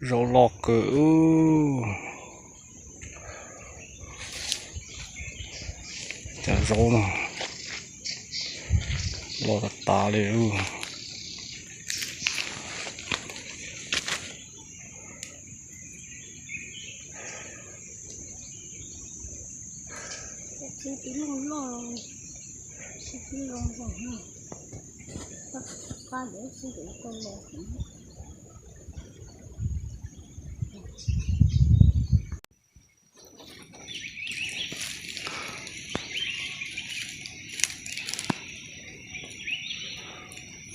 Zaub loj kawg. Cov zaub no loj tas tas li.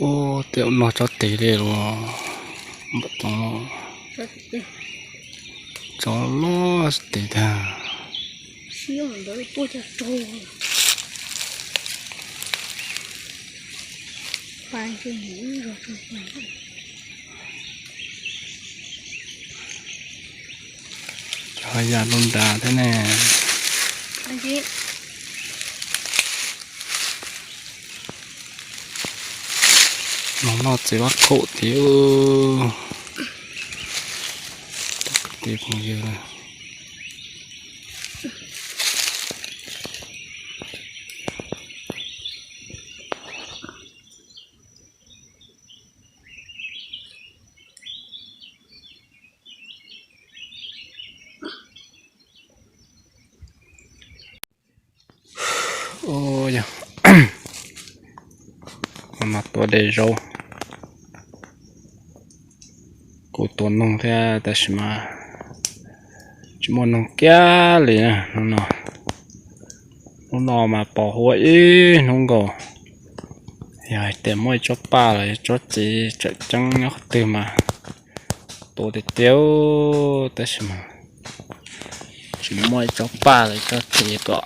Ua tej no tsob tes li los, tsob loj tes tag. Cov yam lub nrad thiab ne. Los noj txiv lab kaum thiab. Kwv tij phooj ywg, ua yog no mas tua de zaub. Kuv tua noog thiab tab sis mas tsis muaj noog kiag li na hnub no. Hnub no mas pos huab ib hnub nkaus. Yog hais tias muaj ib tsob paj los tsob txiv tseem ceeb nyob qhov twg mas tua tiag tiag, tab sis mas tsis muaj ib tsob paj los tsob txiv kom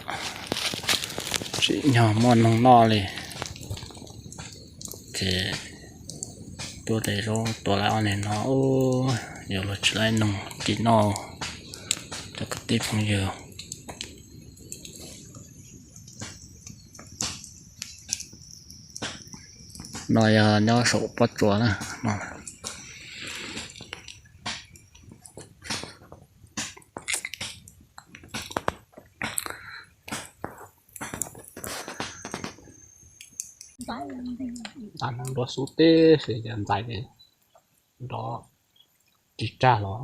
tsim nyog muaj noog noj li. Ces tua de zaub tua lawm ob niag no, yuav luag tsis laib noog ci noj, cov kwv tij phooj ywg. No yog nyob saum pob tsuas na no. Nrov xub teb si, cas ntxais nrov ris tsag los.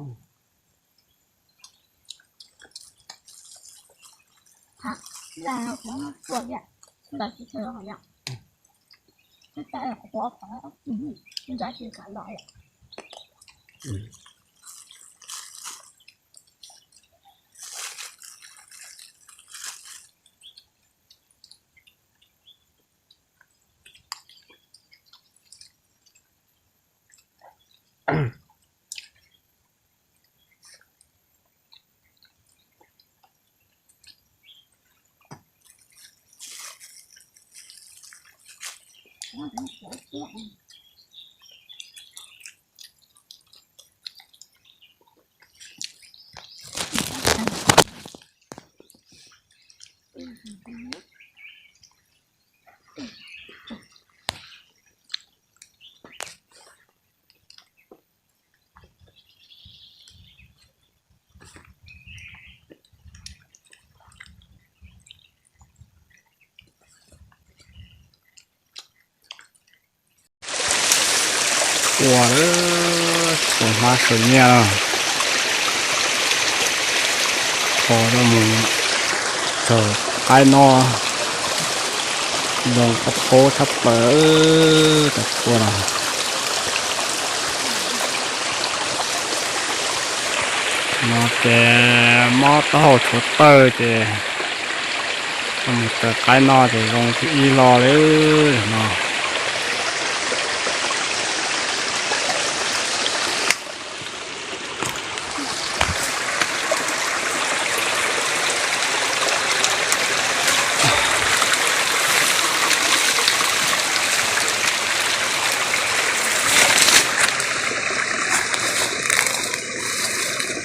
Ua, txhua hmab sawv nyiaj, kho coj mus txog qaib no, zoo qab phaub tshaj plaws cov txhua no. No ces mob taub hau tshuav tawj ces coj mus txog qaib no ces zoo thib ib lo li no.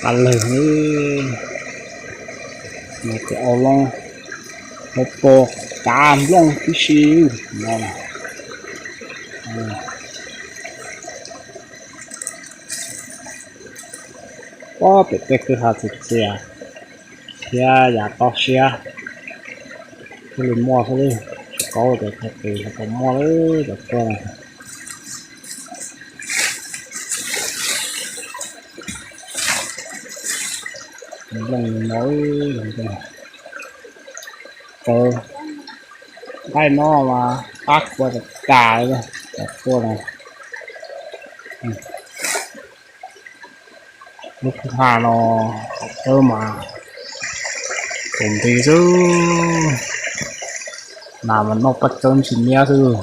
Qab lawg, no ces au loo, hauv paus kav nplooj tib si no. Pob pem tej kwj ha txias txias thiab yav toj siab thiaj li muaj xwb li. Tsis paub tias thaum twg los tau muaj li cov tuaj no. Nplooj no, nqaij no mas qab kua tas tas li cov tuaj no. Lub kwj ha no qhov txawb mas tus nti xwb, nas mas noj paj txawb ntsis niab xwb.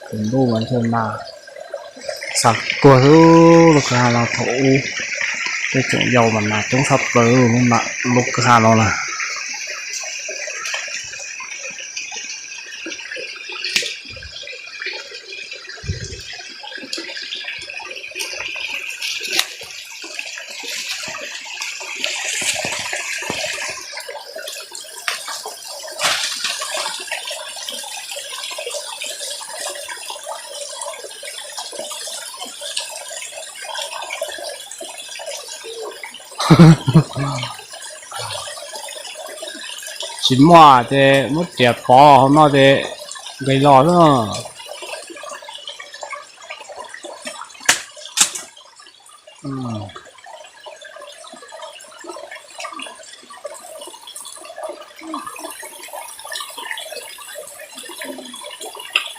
Tus ntuj mas ntshe nas xa tuag xwb. Lub kwj ha no thaum ub tej tseem yau mas nas coob tshaj plaws lub kwj ha no na. Tsis muaj ces muab riam pov hauv no ces nqis los xwb.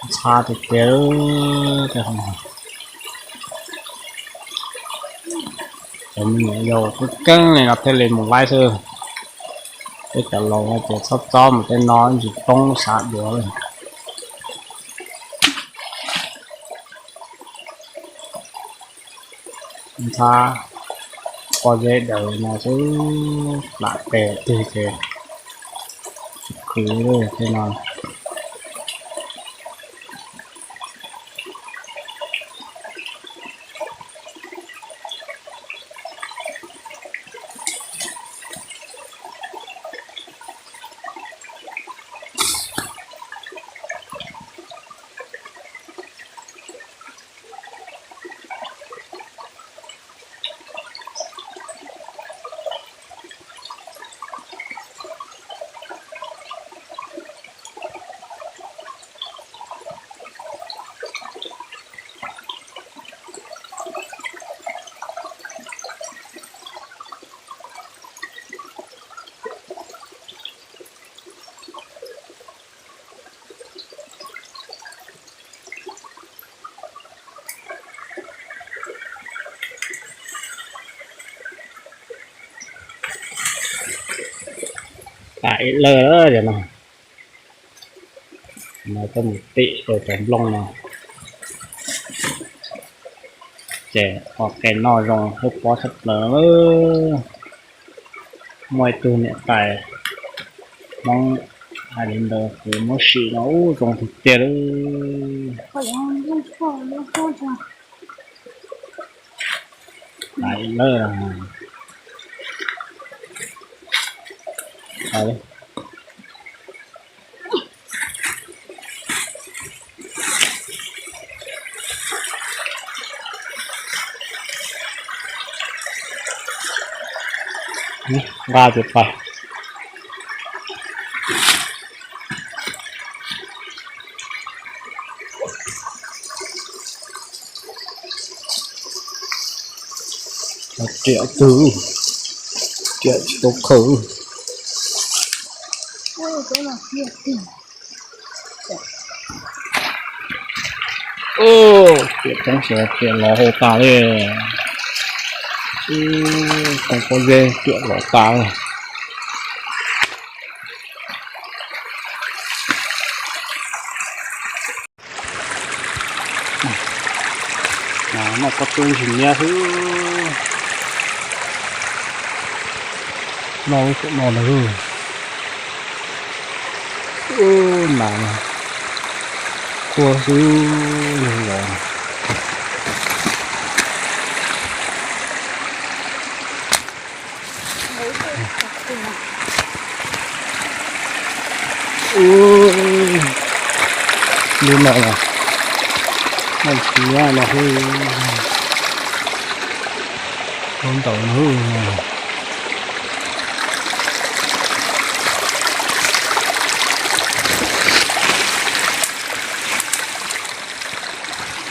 Ntxhab tiag tiag. Cov me nyuam yaus keeb keeb li no thiaj li mus laib xwb. Tej cov laus no ces txhob txob mus tej no ntsis poob xav duav li. Ntxhab pob zeb daws no xwb, plam tes twg ces tsis khwv li tej no. Tas ib lawj cov no. No coj mus tim rau cov nplooj no, ces ua ke noj zoo hwj pob tshaj plaws. Muaj ib tug niam tais Hmoob hais li ntawd, kuv muab sim no ub zoo tiag tiag li. Lawm. Nqa ces pais. Riam twg, riam tsis tau khaws. Riam toob siav riam lov hauv tas li. Ib too pob zeb riam lov tas li. Noj pob txawb ntsis niab xwb. Noj lub tsam no ntag. Nas tuag xwb los. Lub no los noj tsis nyob no xwb. Ntau ntau na.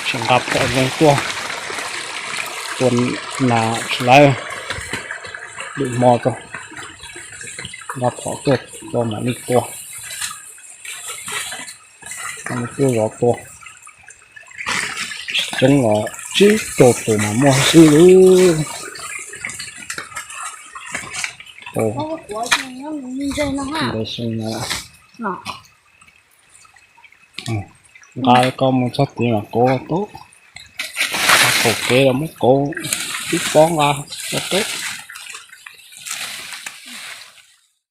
Tsis nqa phom zoo tuaj, tua nas tsis lawv, lwm hmo tso, nqa phom tuaj tua mam li tua. Tuaj zov tua, tsis coob los tsib rau tus mas muaj xwb lawm. Ntawd xyoo no nqa koj mus txog tid mas kauv tau, nqa kauv kev los muab kauv ib pob nqa tau.